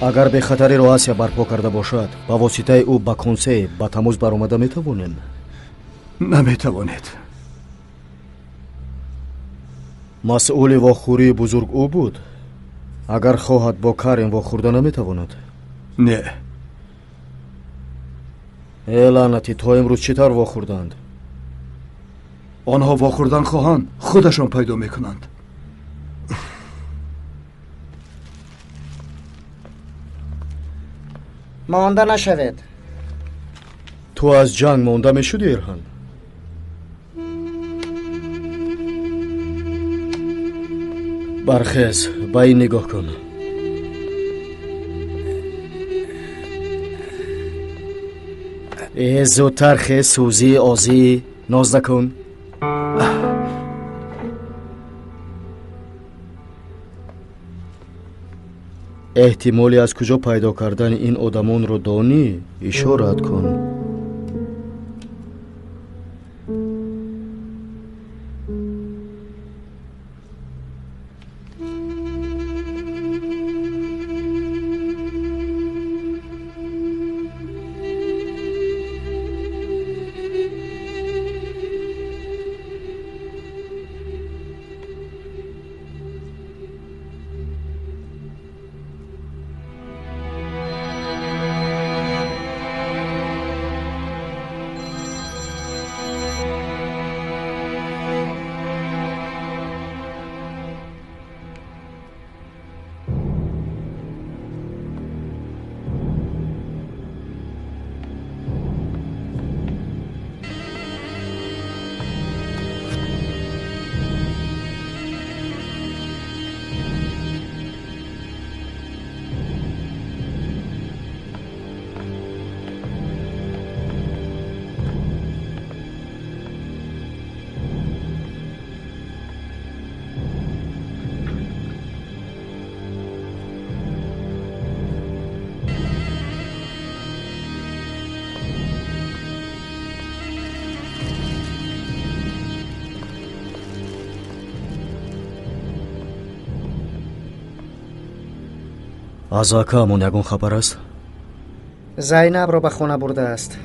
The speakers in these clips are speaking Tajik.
Агар бехатариро Асия барпо карда бошад, ба воситаи ӯ ба Консей ба тамос баромада метавонем? Наметавонед. Масъули вохӯрии бузург ӯ буд. Агар хоҳад бо Карим вохӯрда наметавонад? Не. Э лаънатӣ, то имрӯз чӣ тавр вохӯрданд? Онҳо вохӯрдан хоҳанд, худашон пайдо мекунанд. Монда нашавед. Ту аз ҷанг монда мешудӣ, Ирҳан? Бархез, ба ин нигоҳ кун. Э, зудтар хез, сӯзӣ, озӣ, ноз накун. Эҳтимоли аз куҷо пайдо кардани ин одамонро донӣ, ишорат кун. Аз акаамон ягон хабар аст? Зайнабро ба хона бурдааст.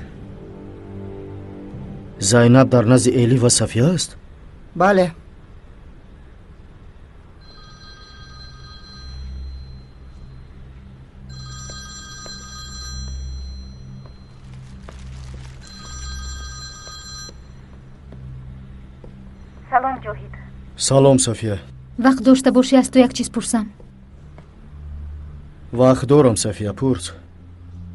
Зайнаб дар назди Элӣ ва Сафия аст? Бале. Салом, Ҷоҳид. Салом, Сафия. Вақт дошта бошӣ, аз ту як чиз пурсам. Вақт дорам, Сафия, пурс.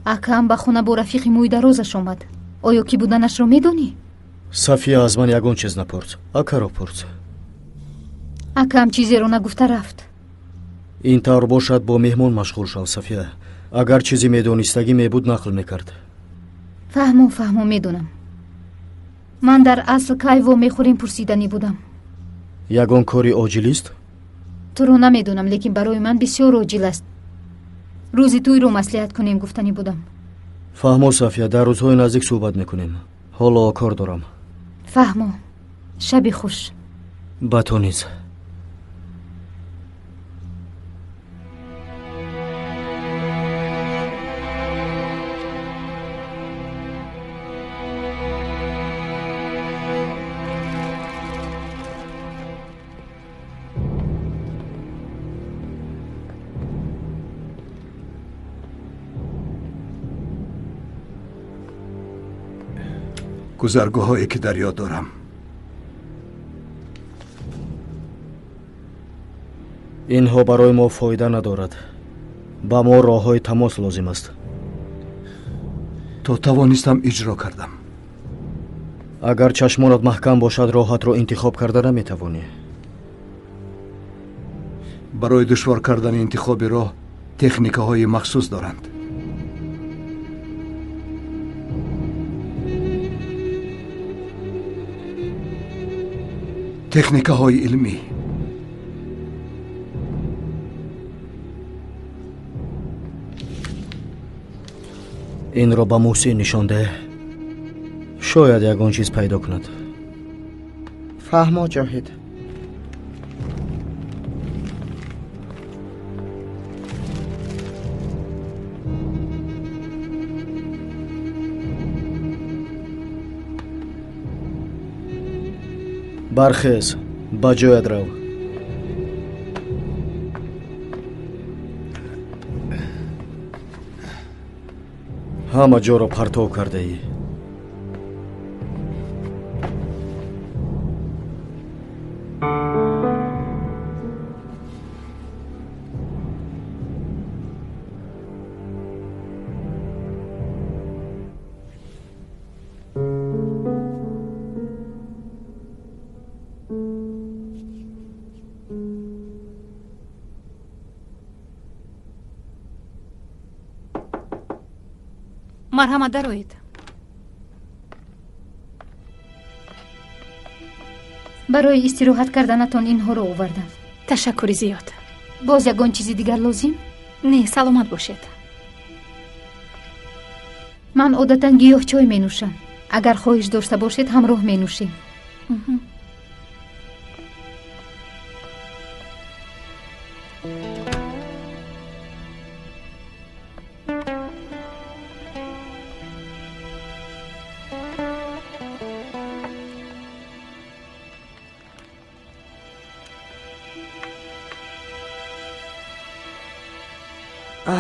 Акаам ба хона бо рафиқи мӯйдарозаш омад. Оё кӣ буданашро медонӣ? Сафия, аз ман ягон чиз напурс, акаро пурс. Акаам чизеро нагуфта рафт. Ин тавр бошад, бо меҳмон машғул шав, Сафия. Агар чизе медонистагӣ мебуд, нақл мекард. Фаҳмо, фаҳмо, медонам. Ман дар асл кай вомехӯрем пурсиданӣ будам. Ягон кори оҷилист? Туро намедонам, лекин барои ман бисёр оҷил аст. Рӯзи тӯйро маслиҳат кунем гуфтанӣ будам. Фаҳмо, Сафия, дар рӯзҳои наздик суҳбат мекунем. Ҳоло кор дорам. Фаҳмо, шаби хуш. Ба ту низ. Гузаргоҳҳое ки дар ёд дорам. Инҳо барои мо фоида надорад. Ба мо роҳҳои тамос лозим аст. То тавонистам иҷро кардам. Агар чашмонат маҳкам бошад, роҳатро интихоб карда наметавонӣ. Барои душвор кардани интихоби роҳ техникаҳои махсус доранд. Техникаҳои илмӣ. Инро ба Муҳсин нишон деҳ. Шояд ягон чиз пайдо кунад. Фаҳмо, Ҷоҳид. Бархез, ба ҷоят рав. Ҳама ҷоро партов кардаӣ. Марҳамат, дароед. Барои истироҳат карданатон инҳоро овардам. Ташаккури зиёд. Боз ягон чизи дигар лозим? Не, саломат бошед. Ман одатан гиёҳчой менӯшам. Агар хоҳиш дошта бошед, ҳамроҳ менӯшем.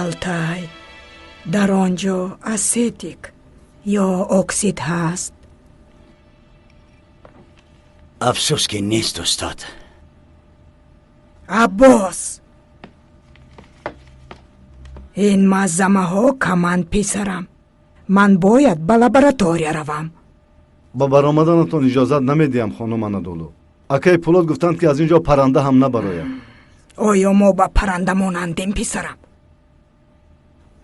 Алтай, дар он ҷо ацетик ё оксид ҳаст? Афсӯс, ки нест, устод. Аббос, ин маззамаҳо каманд, писарам. Ман бояд ба лаборатория равам. Ба баромаданатон иҷозат намедиҳам, хонум Анадолу. Акаи Пулод гуфтанд, ки аз ин ҷо парранда ҳам набароям. Оё мо ба парранда монандем, писарам?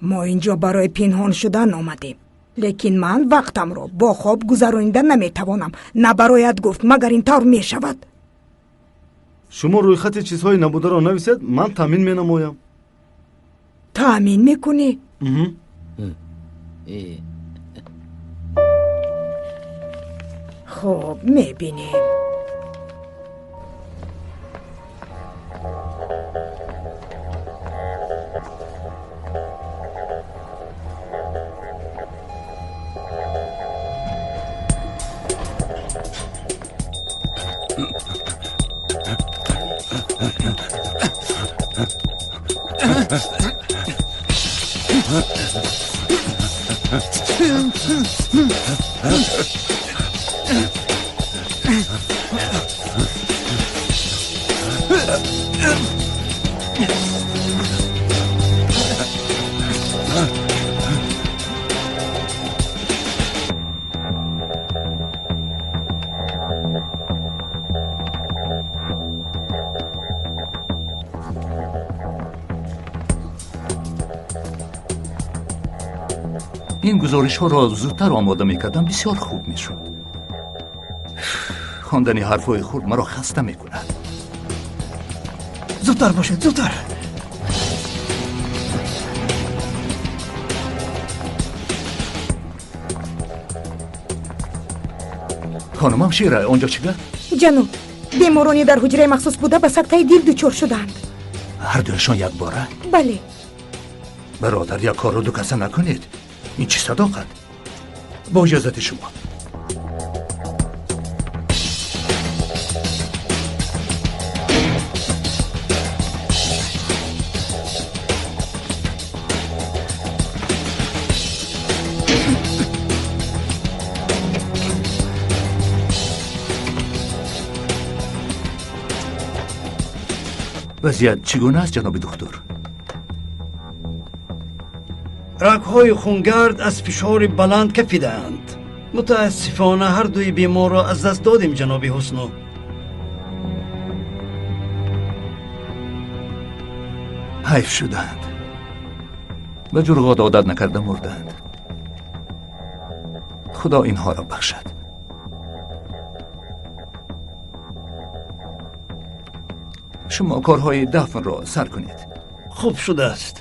Мо ин ҷо барои пинҳон шудан омадем, лекин ман вақтамро бо хоб гузаронида наметавонам. Набарояд гуфт, магар ин тавр мешавад? Шумо рӯйхати чизҳои набударо нависед, ман таъмин менамоям. Таъмин мекунӣ? Хуб, мебинем. Ин гузоришҳоро зудтар омода мекардам, бисёр хуб мешуд. Хондани ҳарфҳои хурд маро хаста мекунад. Зудтар бошед, зудтар. Хонумам Шира, он ҷо чӣ гап? Ҷаноб, беморони дар ҳуҷраи махсус буда ба сактаи дил дучор шуданд. Ҳар дуяшон якбора? Бале. Бародар, як корро ду каса накунед. Ин чӣ садоқат? Бо иҷозати шумо. Вазъият чӣ гуна аст, ҷаноби духтур? Рагҳои хунгард аз фишори баланд кафидаанд. Мутаассифона, ҳар дуи беморро аз даст додем, ҷаноби Ҳусну. Ҳайф шуданд. Ба ҷурғот одат накарда мурданд. Худо инҳоро бахшад. Шумо корҳои дафнро сар кунед. Хуб шудааст.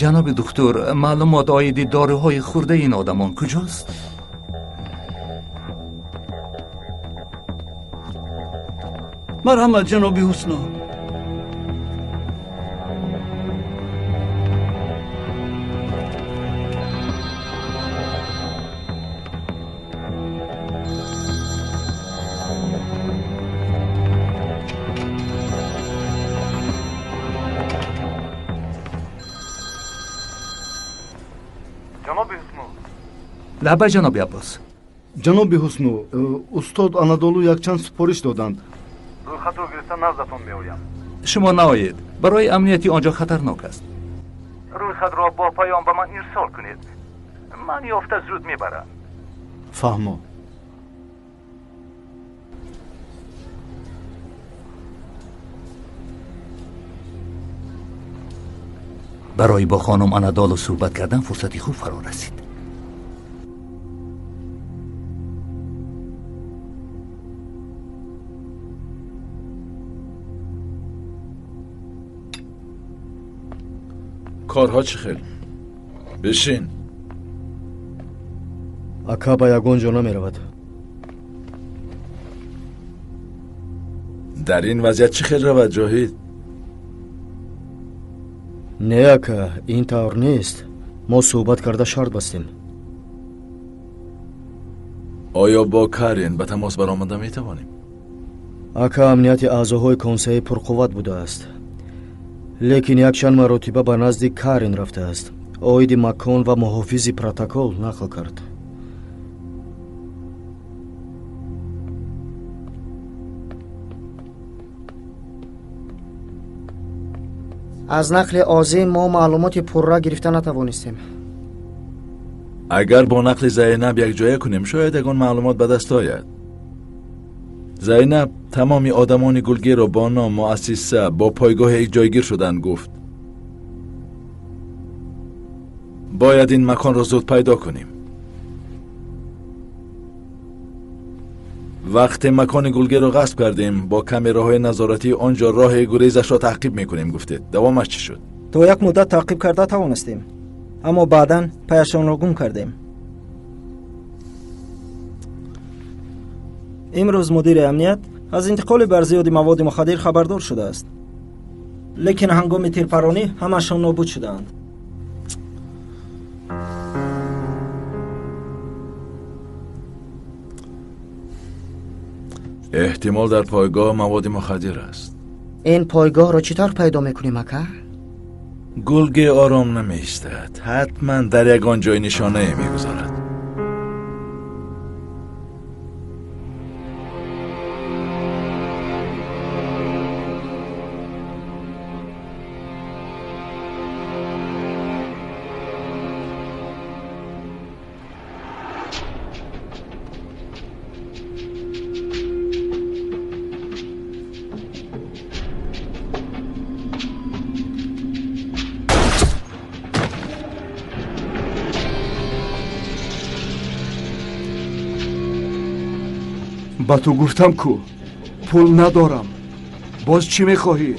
Ҷаноби духтур, маълумот оиди доруҳои хурдаи ин одамон куҷост? Марҳамат, ҷаноби Ҳусну. Ҷаноби Ҳусну. Лаббай, ҷаноби Аббос. Ҷаноби Ҳусну, устод Анадолу якчанд супориш доданд. Рӯйхатро гирифта наздатон меоям. Шумо наоед, барои амнияти он ҷо хатарнок аст. Рӯйхатро бо паём ба ман ирсол кунед. Ман ёфта зуд мебарам. Фаҳмо. Барои бо хонум Анадолу суҳбат кардан фурсати хуб фаро расид. Корҳо чӣ хел? Бишин. Ака ба ягон ҷо намеравад. Дар ин вазъият чӣ хел равад, Ҷоҳид? Не, ака, ин тавр нест. Мо суҳбат карда шарт бастем. Оё бо Карин ба тамос баромада метавонем? Ака, амнияти аъзоҳои консея пурқувват будааст. Лекин якчанд маротиба ба назди Карин рафтааст. Оиди макон ва муҳофизи протокол нақл кард. Аз нақли Озим мо маълумоти пурра гирифта натавонистем. Агар бо нақли Зайнаб якҷоя кунем, шояд ягон маълумот ба даст ояд. Зайнаб тамоми одамони Гулгиро бо ном, муассиса, бо пойгоҳе ҷойгир шуданд гуфт. Бояд ин маконро зуд пайдо кунем. Вақте макони Гулгиро ғасб кардем, бо камераҳои назоратии он ҷо роҳи гурезашро таъқиб мекунем, гуфтед. Давомаш чӣ шуд? То як муддат таъқиб карда тавонистем, аммо баъдан паяшонро гум кардем. Имрӯз мудири амният аз интиқоли барзиёди маводи мухаддир хабардор шудааст, лекин ҳангоми тирпаронӣ ҳамашон нобуд шудаанд. Эҳтимол дар пойгоҳ маводи мухаддир аст. Ин пойгоҳро чӣ тавр пайдо мекунем, ака? Гулге ором намеистад. Ҳатман дар ягон ҷой нишонае мегузорад. Ба ту гуфтам ку пул надорам. Боз чӣ мехоҳӣ?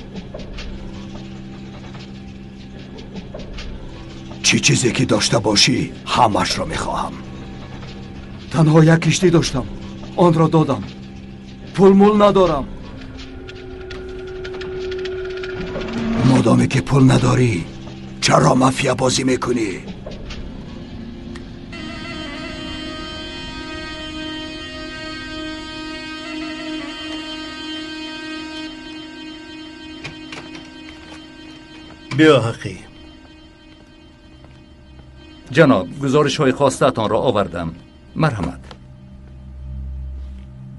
Чӣ чизе ки дошта бошӣ, ҳамашро мехоҳам. Танҳо як киштӣ доштам, онро додам. Пулмул надорам. Модоме ки пул надорӣ, чаро мафия бозӣ мекунӣ? Биё, Ҳаққӣ. Ҷаноб, гузоришҳои хостаатонро овардам. Марҳамат.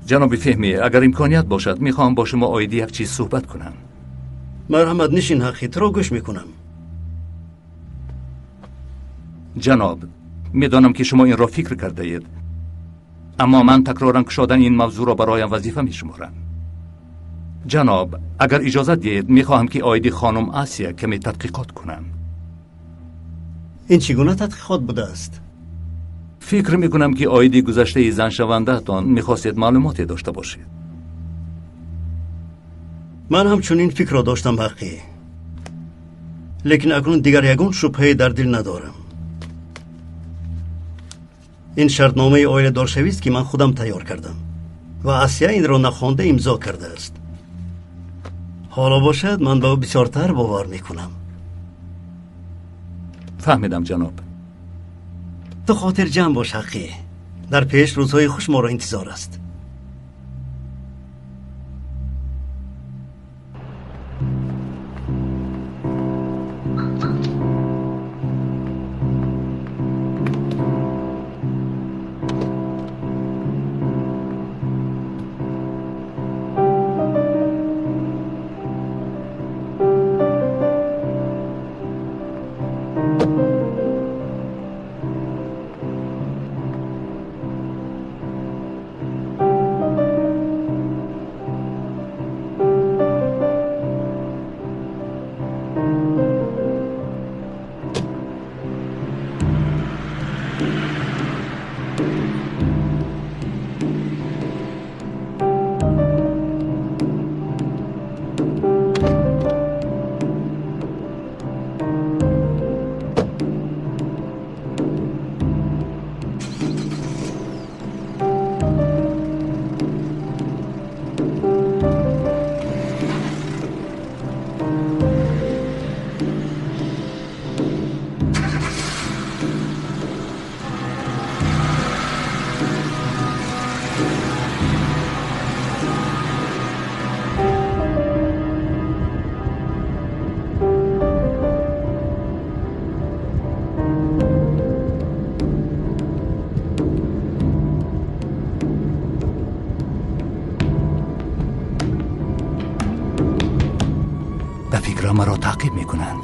Ҷаноби Феҳмӣ, агар имконият бошад, мехоҳам бо шумо оиди як чиз суҳбат кунам. Марҳамат, нишин, Ҳаққӣ, туро гӯш мекунам. Ҷаноб, медонам ки шумо инро фикр кардаед, аммо ман такроран кушодани ин мавзӯъро бароям вазифа мешуморам. Ҷаноб, агар иҷозат диҳед, мехоҳам ки оиди хонум Асия каме тадқиқот кунам. Ин чӣ гуна тадқиқот будааст? Фикр мекунам ки оиди гузаштаи заншавандаатон мехостед маълумоте дошта бошед. Ман ҳамчунин фикрро доштам, Ҳаққӣ, лекин акнун дигар ягон шубҳае дар дил надорам. Ин шартномаи оиладоршавист ки ман худам тайёр кардам ва Асия инро нахонда имзо кардааст. Ҳоло бошад, ман ба ӯ бисёртар бовар мекунам. Фаҳмидам, ҷаноб. Ту хотирҷамъ бош, Ҳаққӣ. Дар пеш рӯзҳои хуш моро интизор аст. Маро таъқиб мекунанд.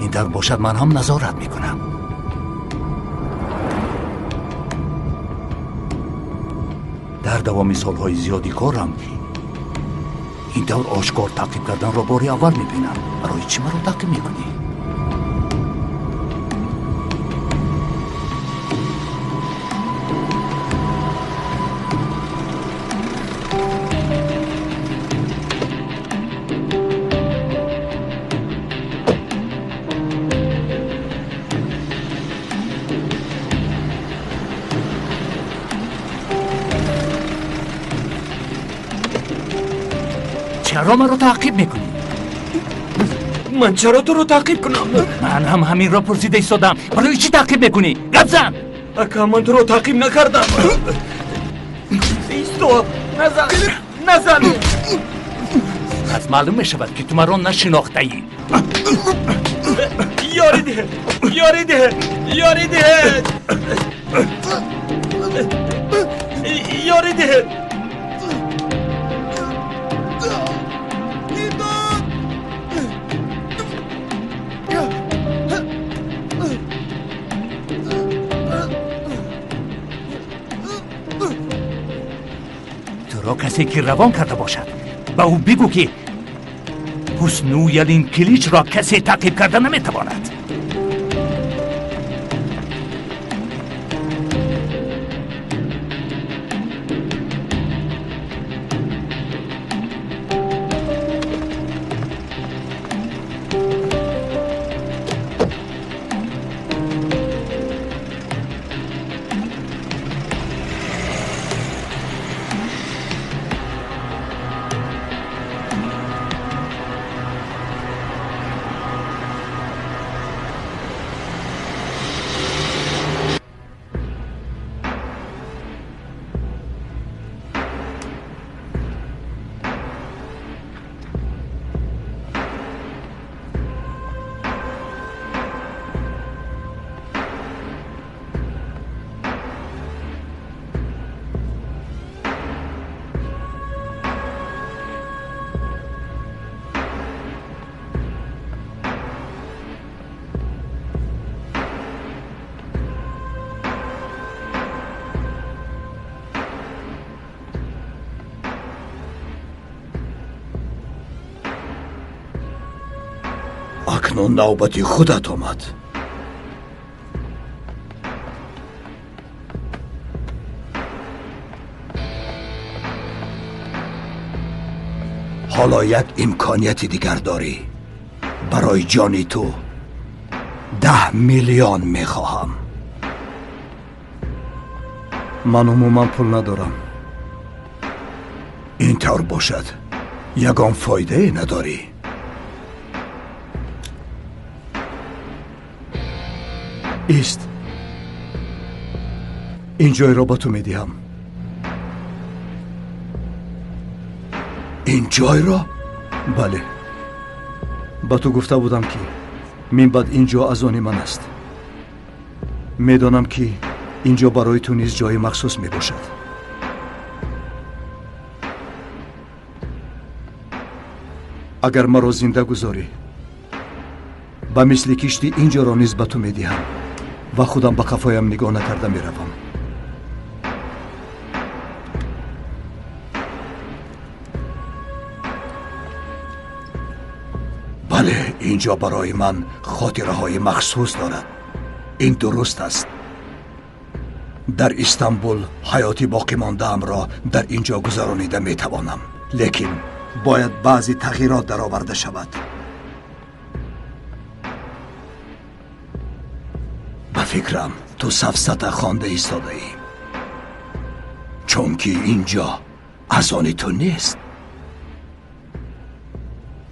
Ин тавр бошад, ман ҳам назорат мекунам. Дар давоми солҳои зиёди корам ин тавр ошкор таъқиб карданро бори аввал мебинам. Барои чӣ маро таъқиб мекунӣ? Чаро маро таъқиб мекунӣ? Ман чаро туро таъқиб кунам? Ман ҳам ҳаминро пурсида истодам. Барои чӣ таъқиб мекунӣ? Гап зан! Ака, ман туро таъқиб накардам. Исто! Назан! Назан! Пас маълум мешавад, ки ту маро нашинохтаӣ. Ёрӣ диҳед! Ёрӣ диҳед! Ёрӣ диҳед! Ёрӣ диҳед! Туро касе ки равон карда бошад, ба ӯ бигӯ, ки Ҳусну Ялинкиличро касе таъқиб карда наметавонад. Акнун навбати худат омад. Ҳоло як имконияти дигар дорӣ. Барои ҷони ту 10 миллион мехоҳам. Ман умуман пул надорам. Ин тавр бошад, ягон фоидае надорӣ. Ист. Ин ҷойро ба ту медиҳам. Ин ҷойро? Бале. Ба ту гуфта будам, ки минбаъд ин ҷо аз они ман аст. Медонам, ки ин ҷо барои ту низ ҷои махсус мебошад. Агар маро зинда гузорӣ, ба мисли кишти ин ҷоро низ ба ту медиҳам ва худам ба қафоям нигоҳ накарда меравам. Бале, ин ҷо барои ман хотираҳои махсус дорад. Ин дуруст аст. Дар Истанбул ҳаёти боқимондаамро дар ин ҷо гузаронида метавонам, лекин бояд баъзе тағйирот дароварда шавад. Ба фикрам ту сафсата хонда истодаӣ, чунки ин ҷо аз они ту нест.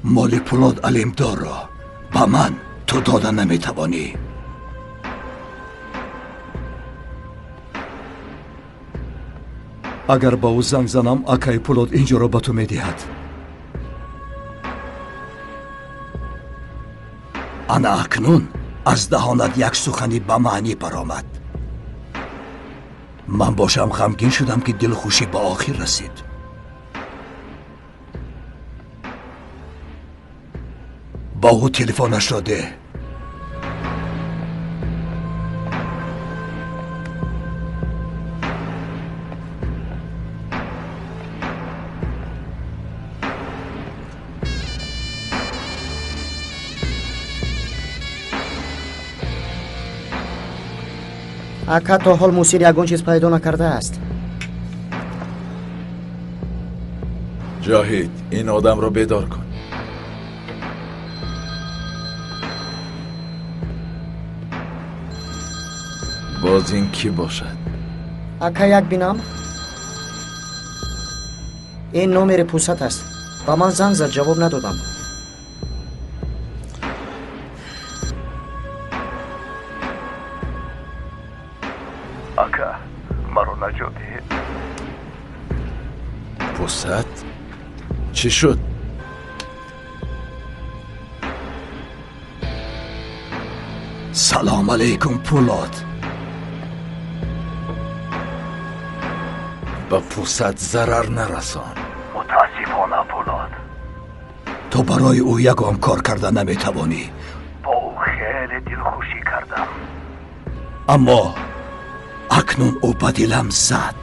Моли Пулод Алимдорро ба ман ту дода наметавонӣ. Агар ба ӯ занг занам, акаи Пулод ин ҷоро ба ту медиҳад. Ана акнун аз даҳонат як сухани ба маънӣ баромад. Ман бошам ғамгин шудам, ки дилхушӣ ба охир расид. Ба ӯ телефонашро деҳ. Ака то ҳол Мусир ягон чиз пайдо накардааст. Ҷоҳид, ин одамро бедор кун. Боз ин кӣ бошад? Ака, як бинам. Ин номери Пусат аст. Ба ман занг зад, ҷавоб надодам. Ака, маро наҷот диҳед. Пусат? Чӣ шуд? Салом алейкум, Пулод. Ба Пусат зарар нарасон. Мутаассифона, Пулод, ту барои ӯ ягон кор карда наметавонӣ. Бо ӯ хеле дилхушӣ кардам, аммо акнун ӯ ба дилам зад.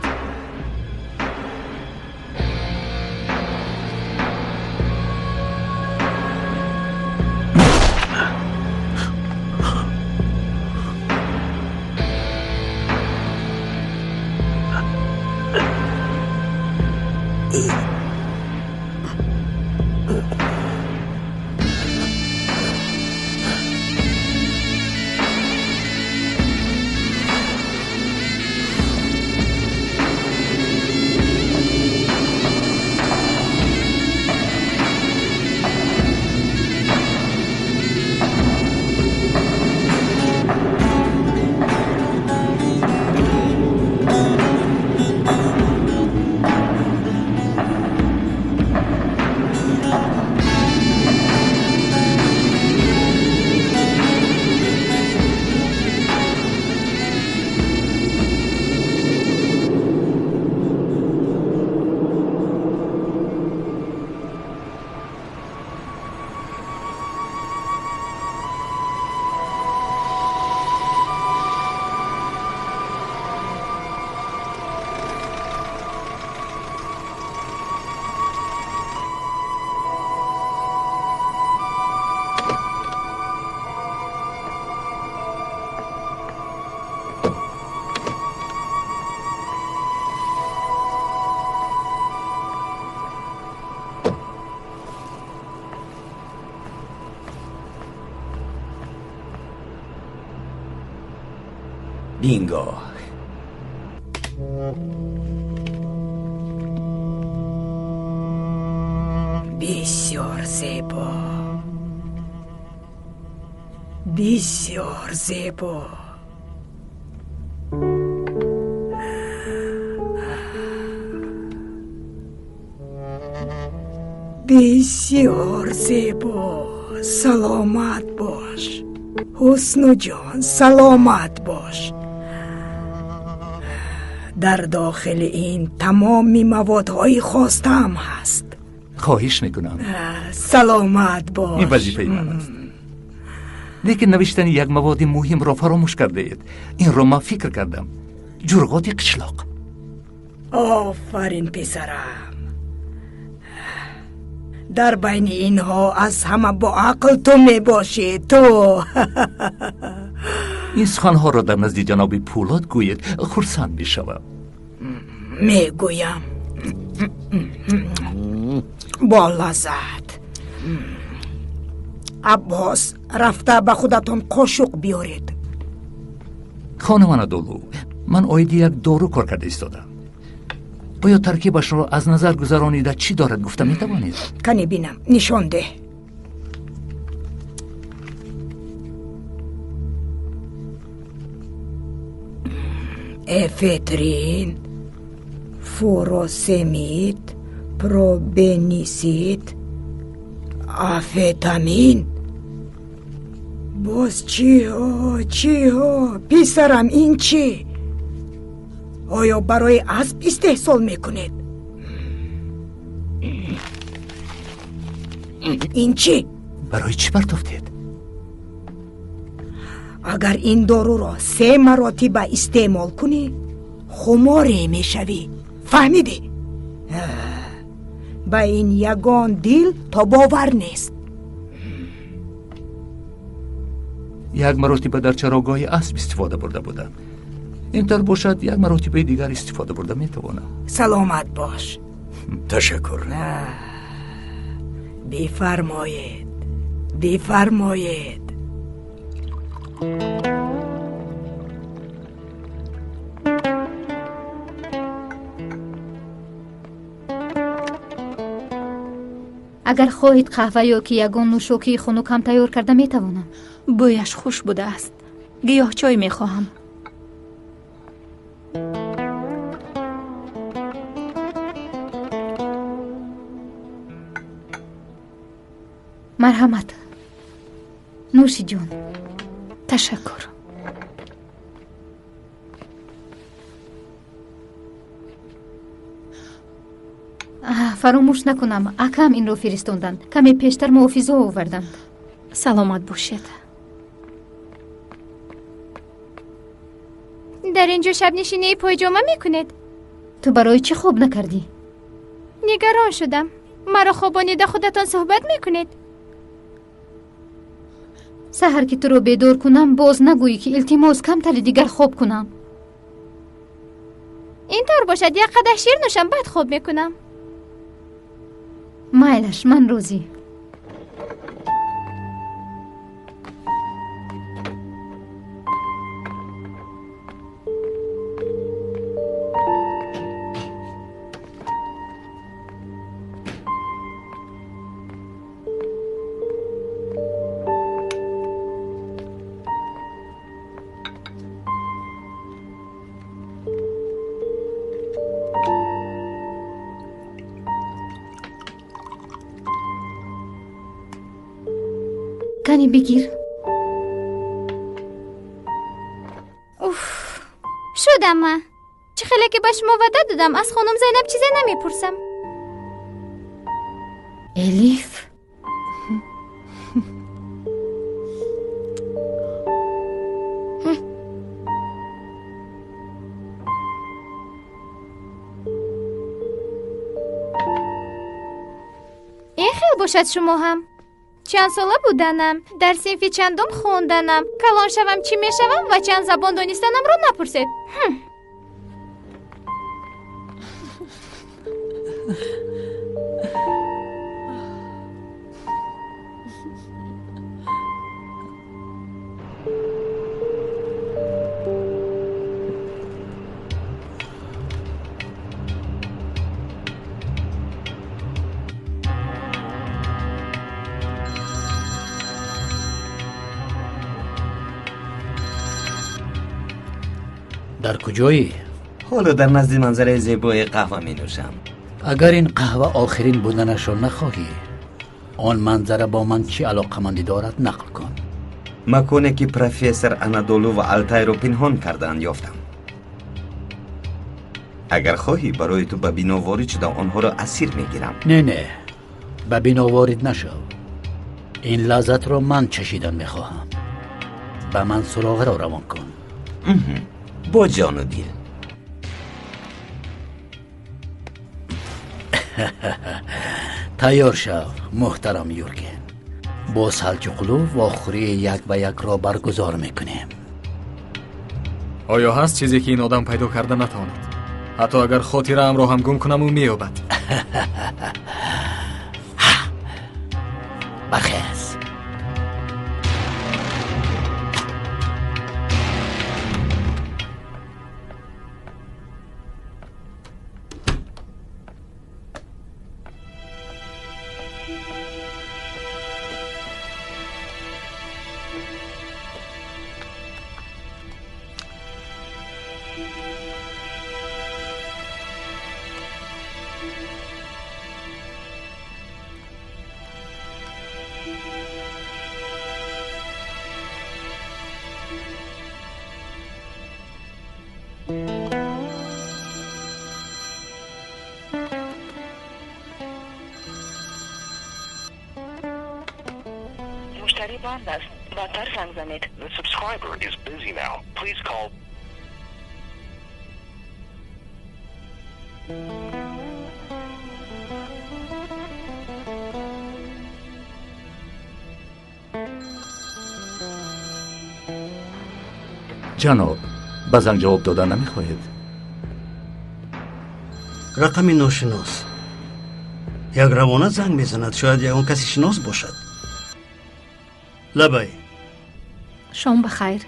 Бинго. Бисёр зебо, бисёр зебо. Бисёр зебо. Саломат бош, Ҳуснуҷон, саломат бош. Дар дохили ин тамоми маводҳои хостаам ҳаст. Хоҳиш мекунам. Саломат бош. Ин вазифаи ман аст. Лекин навиштани як маводи муҳимро фаромӯш кардаед. Инро ман фикр кардам. Ҷурғоти қишлоқ. Офарин, писарам. Дар байни инҳо аз ҳама боақл ту мебошӣ, ту. Ин суханҳоро дар назди ҷаноби Пӯлод гӯед, хурсанд мешавам. Мегӯям. Бо лаззат. Аббос, рафта ба худатон қошуқ биёред. Хонум Анадолу, ман оиди як дору кор карда истодам. Оё таркибашро аз назар гузаронида чӣ дорад гуфта метавонед? Кани бинам, нишон деҳ. Эфедрин, фуросемид, пробенисид, афетамин. Боз чиҳо, чиҳо? Писарам, ин чӣ? Оё барои асп истеҳсол мекунед? Ин чӣ? Барои чӣ партофтед? Агар ин доруро 3 маротиба истеъмол кунӣ, хуморе мешавӣ. Фаҳмидӣ? Ба ин ягон дил тобовар нест. Як маротиба дар чарогоҳи асп истифода бурда будам. Ин тавр бошад, як маротибаи дигар истифода бурда метавонам. Саломат бош. Ташаккур. Бифармоед, бифармоед. Агар хоҳед қаҳва ё ки ягон нӯшокии хунук ҳам тайёр карда метавонам. Бӯяш хуш будааст. Гиёҳчой мехоҳам. Марҳамат, нӯши ҷон. Ташаккур. Фаромӯш накунам, акам инро фиристонданд. Каме пештар муҳофизо оварданд. Саломат бошед. Дар ин ҷо шабнишинии пойҷома мекунед? Ту барои чӣ хоб накардӣ? Нигарон шудам. Маро хобонида худатон суҳбат мекунед? Саҳар ки туро бедор кунам, боз нагӯӣ ки илтимос камтари дигар хоб кунам. Ин тавр бошад, як қадаҳ шир нӯшам, баъд хоб мекунам. Майлаш, ман розӣ. Кани бигир. Уф, шудам ма. Чӣ хеле ки ба шумо ваъда додам, аз хонум Зайнаб чизе намепурсам. Элиф? Ин хел бошад шумо ҳам. Чанд сола буданам, дар синфи чандум хонданам, калон шавам чӣ мешавам ва чанд забон донистанамро напурсед. Дар куҷоӣ? Ҳоло дар назди манзараи зебои қаҳва менӯшам. Агар ин қаҳва охирин буданашро нахоҳӣ, он манзара бо ман чӣ алоқамандӣ дорад нақл кун. Маконе ки профессор Анадолу ва Алтайро пинҳон кардаанд ёфтам. Агар хоҳӣ, барои ту ба бино ворид шуда онҳоро асир мегирам. Не, не, ба бино ворид нашав. Ин лаззатро ман чашидан мехоҳам. Ба ман суроғаро равон кун. Бо ҷону дил. Тайёр шав, муҳтарам Юрген. Бо Салҷуқлу вохӯрии як ба якро баргузор мекунем. Оё ҳаст чизе ки ин одам пайдо карда натавонад? Ҳатто агар хотираамро ҳам гум кунам, ӯ меёбад. Бархез. The subscriber is busy now. Please call. Ҷаноб, ба занг ҷавоб дода намехоҳед? Рақами ношинос. Як равона занг мезанад, шояд ягон каси шинос бошад. Лабай. Шом ба хайр.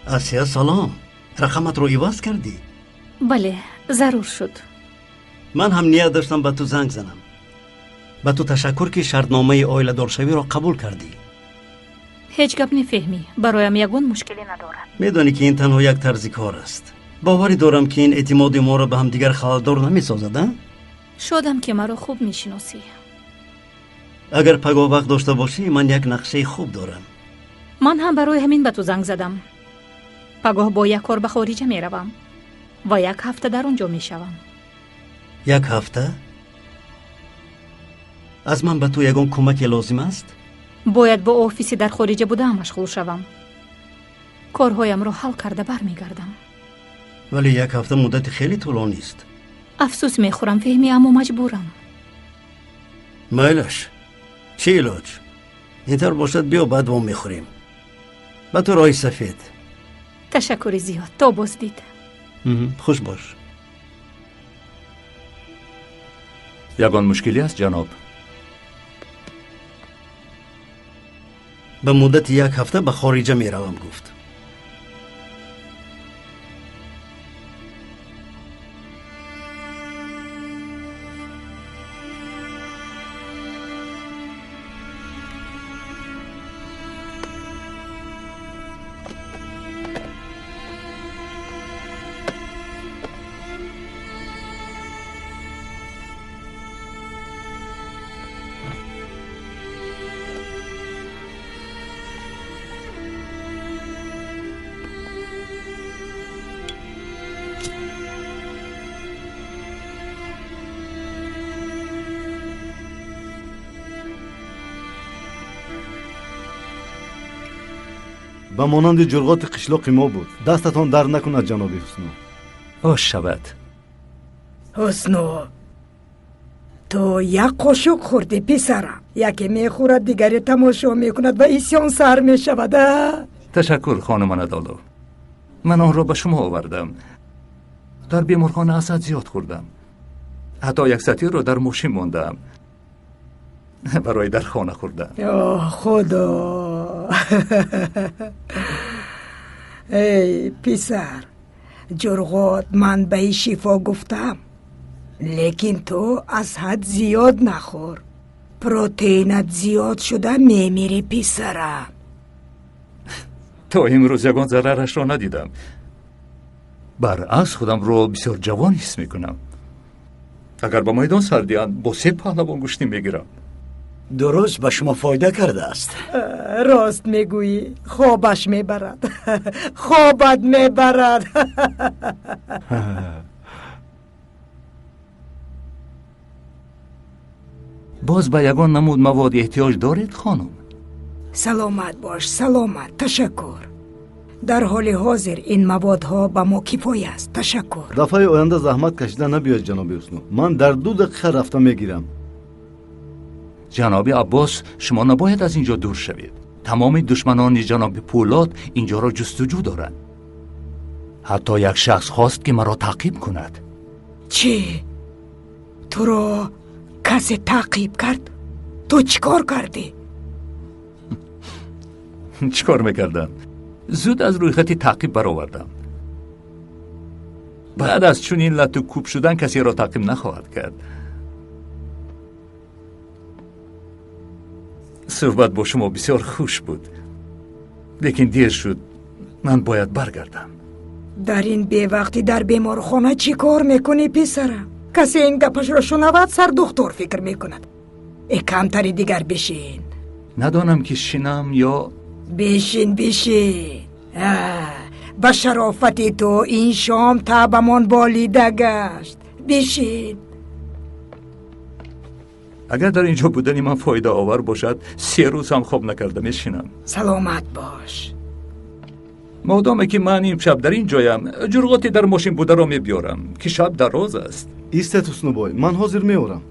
Асия, салом. Рақаматро иваз кардӣ? Бале, зарур шуд. Ман ҳам ният доштам ба ту занг занам. Ба ту ташаккур, ки шартномаи оиладоршавиро қабул кардӣ. Ҳеҷ гап нефеҳмӣ, бароям ягон мушкиле надорад. Медонӣ, ки ин танҳо як тарзи кор аст. Боварӣ дорам, ки ин эътимоди моро ба ҳамдигар халалдор намесозад, а? Шодам, ки маро хуб мешиносӣ. Агар пагоҳ вақт дошта бошӣ, ман як нақшаи хуб дорам. Ман ҳам барои ҳамин ба ту занг задам. Пагоҳ бо як кор ба хориҷа меравам ва як ҳафта дар он ҷо мешавам. Як ҳафта? Аз ман ба ту ягон кӯмаке лозим аст? Бояд бо офиси дар хориҷа будаам машғул шавам. Корҳоямро ҳал карда бармегардам. Вале як ҳафта муддати хеле тӯлонист. Афсӯс мехӯрам, Феҳмӣ, аммо маҷбурам. Майлаш, чӣ илоҷ? Ин тавр бошад, биё баъд вом мехӯрем. Ба ту роҳи сафед. Ташаккури зиёд, то боздид. Хуш бош. Ягон мушкилӣ аст, ҷаноб? Ба муддати як ҳафта ба хориҷа меравам, гуфт. Ба монанди ҷурғоти қишлоқи мо буд. Дастатон дард накунад, ҷаноби Ҳусну. Ош шавад. Ҳусну, ту як қошуқ хӯрдӣ, писарам. Яке мехӯрад, дигаре тамошо мекунад ва исён сар мешавад. Ташаккур, хонум Анадолу. Ман онро ба шумо овардам. Дар беморхона аз ҳад зиёд хӯрдам. Ҳатто як сатирро дар мошин мондаам барои дар хона хӯрдан. О, Худо! Эй, писар, ҷурғот манбаи шифо гуфтам, лекин ту аз ҳад зиёд нахӯр. Протеинат зиёд шуда мемирӣ, писарам. То имрӯз ягон зарарашро надидам. Баръакс, худамро бисёр ҷавон ҳис мекунам. Агар ба майдон сар диҳанд, бо се паҳлавон гӯштӣ мегирам. Дуруст ба шумо фоида кардааст. Рост мегӯӣ, хобаш мебарад. Хобат мебарад. Боз ба ягон намуд мавод эҳтиёҷ доред, хонум? Саломат бош, саломат, ташаккур. Дар ҳоли ҳозир ин маводҳо ба мо кифоя аст, ташаккур. Дафъаи оянда заҳмат кашида набиёед, ҷаноби Ҳусну. Ман дар 2 дақиқа рафта мегирам. Ҷаноби Аббос, шумо набояд аз ин ҷо дур шавед. Тамоми душманони ҷаноби Пӯлод ин ҷоро ҷустуҷӯ доранд. Ҳатто як шахс хост, ки маро таъқиб кунад. Чӣ? Туро касе таъқиб кард? Ту чӣ кор кардӣ? Чӣ кор мекардам? Зуд аз рӯйхати таъқиб баровардам. Баъд аз чунин лату кӯб шудан касеро таъқиб нахоҳад кард. Суҳбат бо шумо бисёр хуш буд, лекин дер шуд, ман бояд баргардам. Дар ин бевақтӣ дар беморхона чӣ кор мекунӣ, писарам? Касе ин гапашро шунавад, сардухтур фикр мекунад. Э, камтари дигар бишин. Надонам, ки шинам ё Бишин, бишин. Ба шарофати ту ин шом таъбамон болида гашт. Бишин. Агар дар ин ҷо будани ман фоидаовар бошад, 3 рӯз ҳам хоб накарда мешинам. Саломат бош. Модоме ки ман имшаб дар ин ҷоям, ҷурғоте дар мошин бударо мебиёрам, ки шаб дароз аст. Истед, Ҳуснубой, ман ҳозир меорам.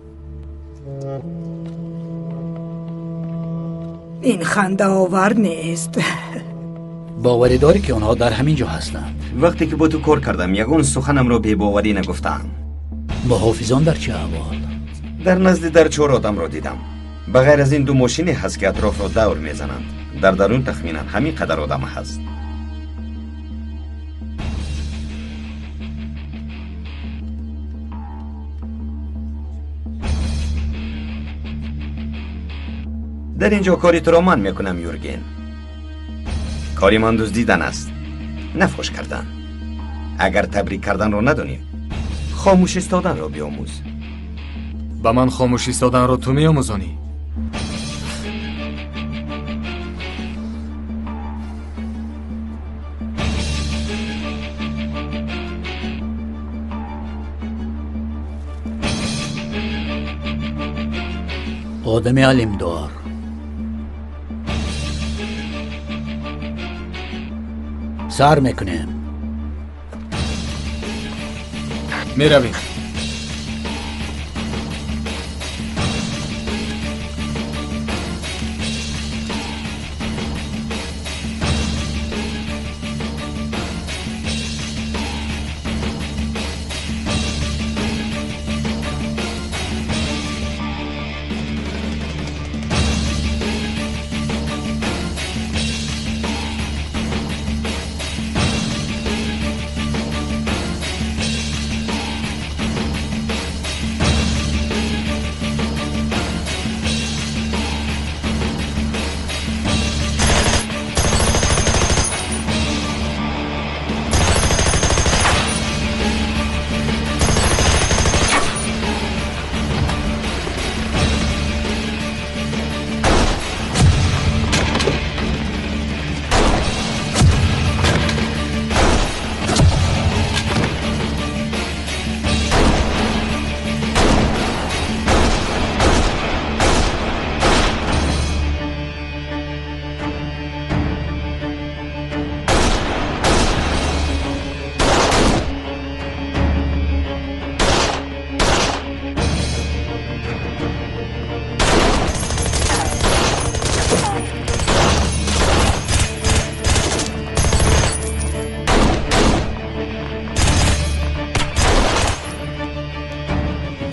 Ин хандаовар нест. Боварӣ дорӣ, ки онҳо дар ҳамин ҷо ҳастанд? Вақте ки бо ту кор кардам, ягон суханамро бебоварӣ нагуфтаам. Муҳофизон дар чӣ аҳвол? Дар назди дар чор одамро дидам. Ба ғайр аз ин, ду мошине ҳаст, ки атрофро давр мезананд. Дар дарун тахминан ҳамин қадар одам ҳаст. Дар ин ҷо кори туро ман мекунам, Юрген. Кори ман дуздидан аст, на фош кардан. Агар табрик карданро надонӣ, хомӯш истоданро биомӯз. Ба ман хомӯш истоданро ту меомӯзонӣ? Одами алимдор. Сар мекунем. Меравем.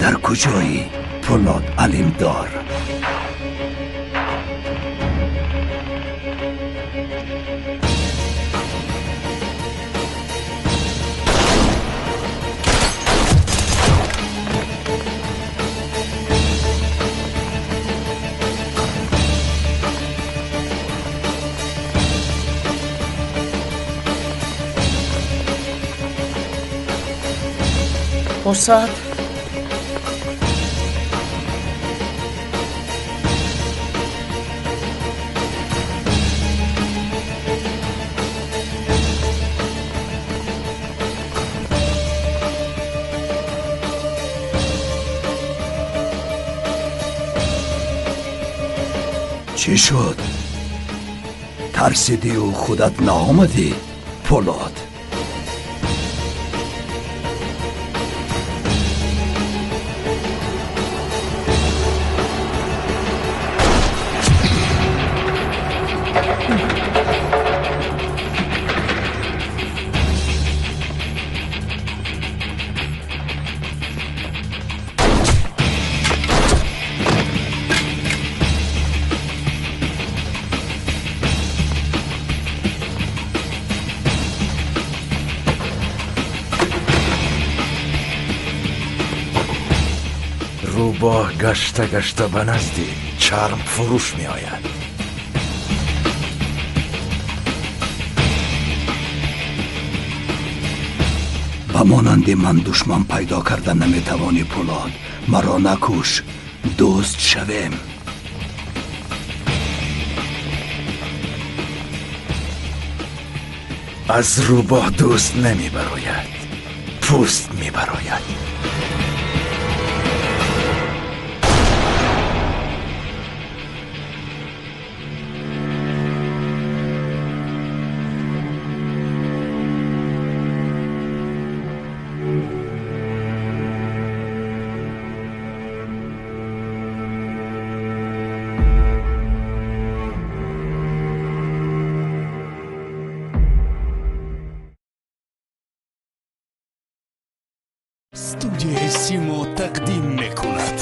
Дар куҷоӣ, Пулод Алимдор? Фурсат. Чӣ шуд? Тарсидию худат наомадӣ, Пулод? Рӯбоҳ гашта гашта ба назди чарм фурӯш меояд. Ба монанди ман душман пайдо карда наметавонӣ, Пулод. Маро накуш, дӯст шавем. Аз рӯбоҳ дӯст намебарояд, пӯст мебарояд. Студияи Симо тақдим мекунад.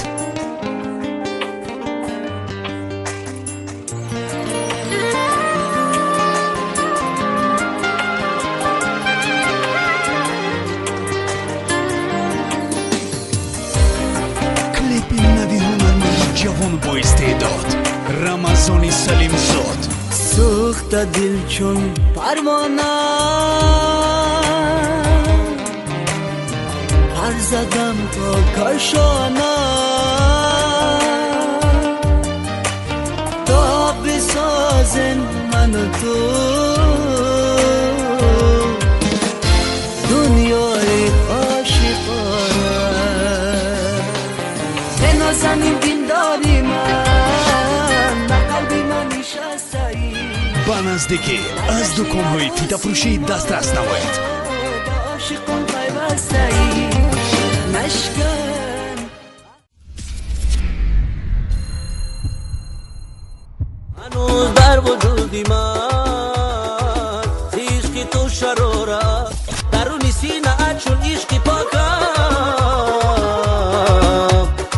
Клипи нави ҳунарманди ҷавон бо истеъдод Рамазони Салимзод. Сӯхта дил чун парвона, задам то кошона, то бисозем ман у ту дунёи ошиқона. Бенозанин диндори ман, ба қалби ман нишастаӣ. Ба наздикӣ аз дуконҳои фитафурӯшӣ дастрас намоед. Ба ошиқон пайвастаӣ. هنوز در وجودی من عشقی تو شراره، درونی سینه چون عشقی پاکم،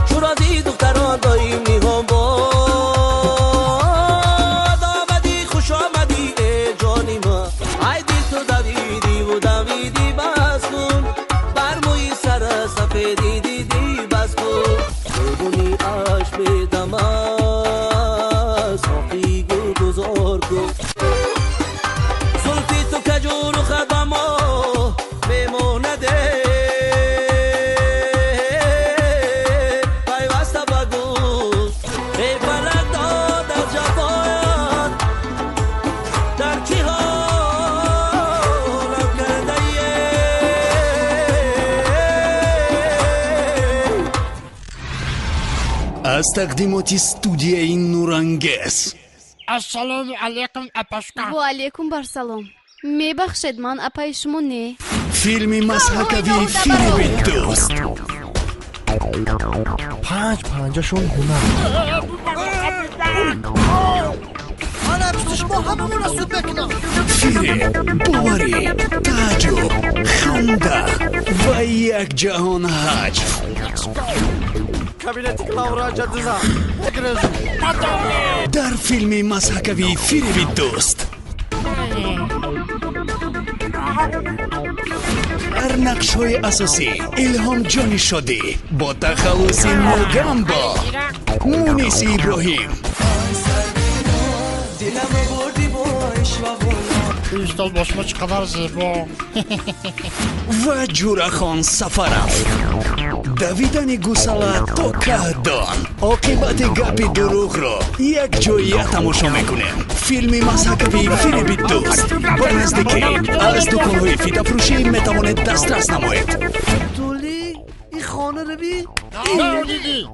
چون رازی دختران دایم نیهان باد. آمدی خوش آمدی ای جانی من، ای دل تو دویدی و دویدی بس کن، بر موی سر سفیدی دیدی بس کن، قربونی اش بدم زلفی تو کجور و خدما میمونده، پیوسته بگو ای فلک داد از جفایت، در چی حالم کرده ایه. Аз тақдимоти студияи Нурангез. Ассалому алайкум, апашка. Ва алайкум барсалом. Мебахшед, ман апаи шумо не. Филми масҳакавии филми дӯст. Панҷ панҷашон ҳунар. Ман пишти шумо ҳамамонро суд мекунам. Фиреб, боварӣ, тааҷҷуб, ханда ва як ҷаҳон ҳаҷв. Кабинети главврача дизам. Дар филми масҳакавии фиреби дӯст дар нақшҳои асосӣ Илҳомҷони Шодӣ бо тахаллуси Мугамбо, Муниси Иброҳим, Устод бо шумо чӣ қадар зебо. Ва Ҷурахон Сафаров. Давидани гусала то каҳдон, оқибати гапи дурӯғро якҷоя тамошо мекунем. Филми масҳакавии фиреби дӯст ба наздикӣ аз дуконҳои фитафурӯшӣ метавонед дастрас намоед.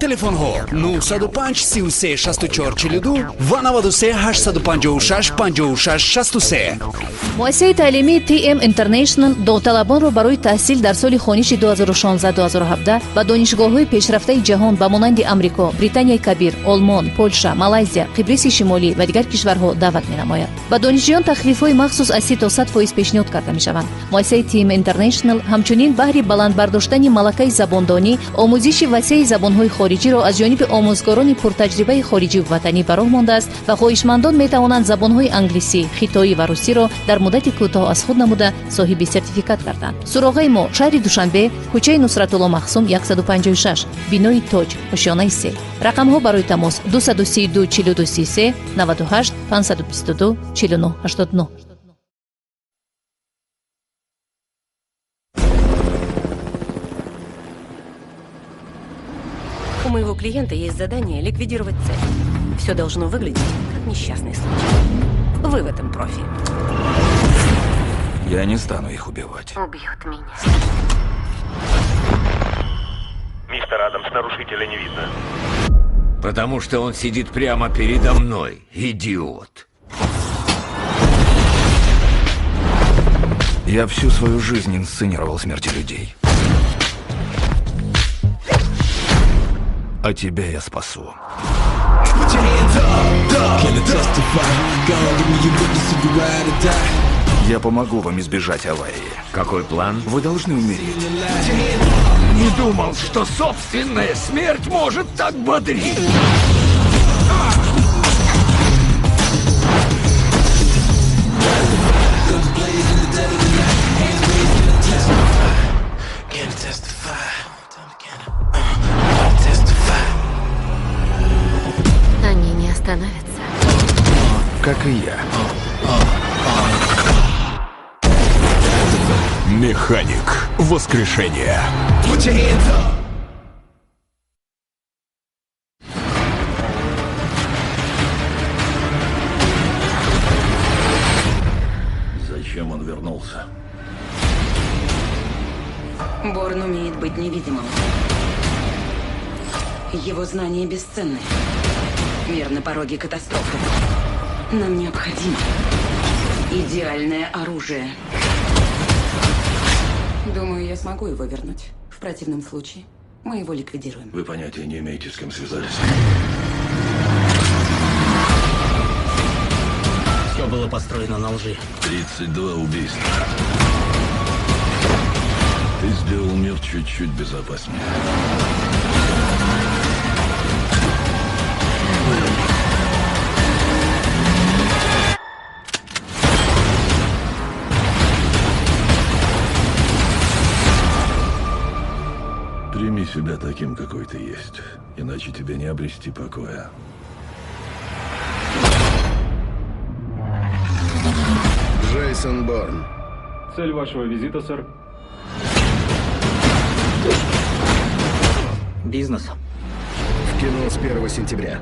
Телефонҳо 905 33 64 42 ва 93 856 56 63. Муассисаи таълимии TM International довталабонро барои таҳсил дар соли хониши 2016-2017 ба донишгоҳҳои пешрафтаи ҷаҳон ба монанди Амрико, Британияи Кабир, Олмон, Полша, Малайзия, Қибриси Шимолӣ ва дигар кишварҳо даъват менамояд. Ба донишҷӯён тахфифҳои махсус аз 30 то 100% пешниҳод карда мешаванд. Муассисаи TM International ҳамчунин баҳри баланд бардоштани малакаи забондонӣ, омӯзиши васеи забонҳои хориҷиро аз ҷониби омӯзгорони пуртаҷрибаи хориҷиву ватанӣ ба роҳ мондааст ва хоҳишмандон метавонанд забонҳои англисӣ, хитоӣ ва русиро дар муддати кӯтоҳ аз худ намуда соҳиби сертификат гарданд. Суроғаи мо: шаҳри Душанбе, кӯчаи Нусратулло Махсум 156, бинои Тоҷ, ошёнаи 3. Рақамҳо барои тамос: 232 42 33 98 522 49 89. У моего клиента есть задание ликвидировать цель. Все должно выглядеть как несчастный случай. Вы в этом профи. Я не стану их убивать. Убьют меня. Мистер Адамс, нарушителя не видно. Потому что он сидит прямо передо мной, идиот. Я всю свою жизнь инсценировал смерти людей. А тебя я спасу. Я помогу вам избежать аварии. Какой план? Вы должны умереть. Не думал, что собственная смерть может так бодрить. Они не остановятся. Как и я. Механик. Воскрешение. Зачем он вернулся? Борн умеет быть невидимым. Его знания бесценны. Мир на пороге катастрофы. Нам необходимо идеальное оружие. Думаю, я смогу его вернуть. В противном случае мы его ликвидируем. Вы понятия не имеете, с кем связались. Все было построено на лжи. 32 убийства. Ты сделал мир чуть-чуть безопаснее. Прими себя таким, какой ты есть, иначе тебе не обрести покоя. Джейсон Борн. Цель вашего визита, сэр? Бизнес. В кино с 1 сентября.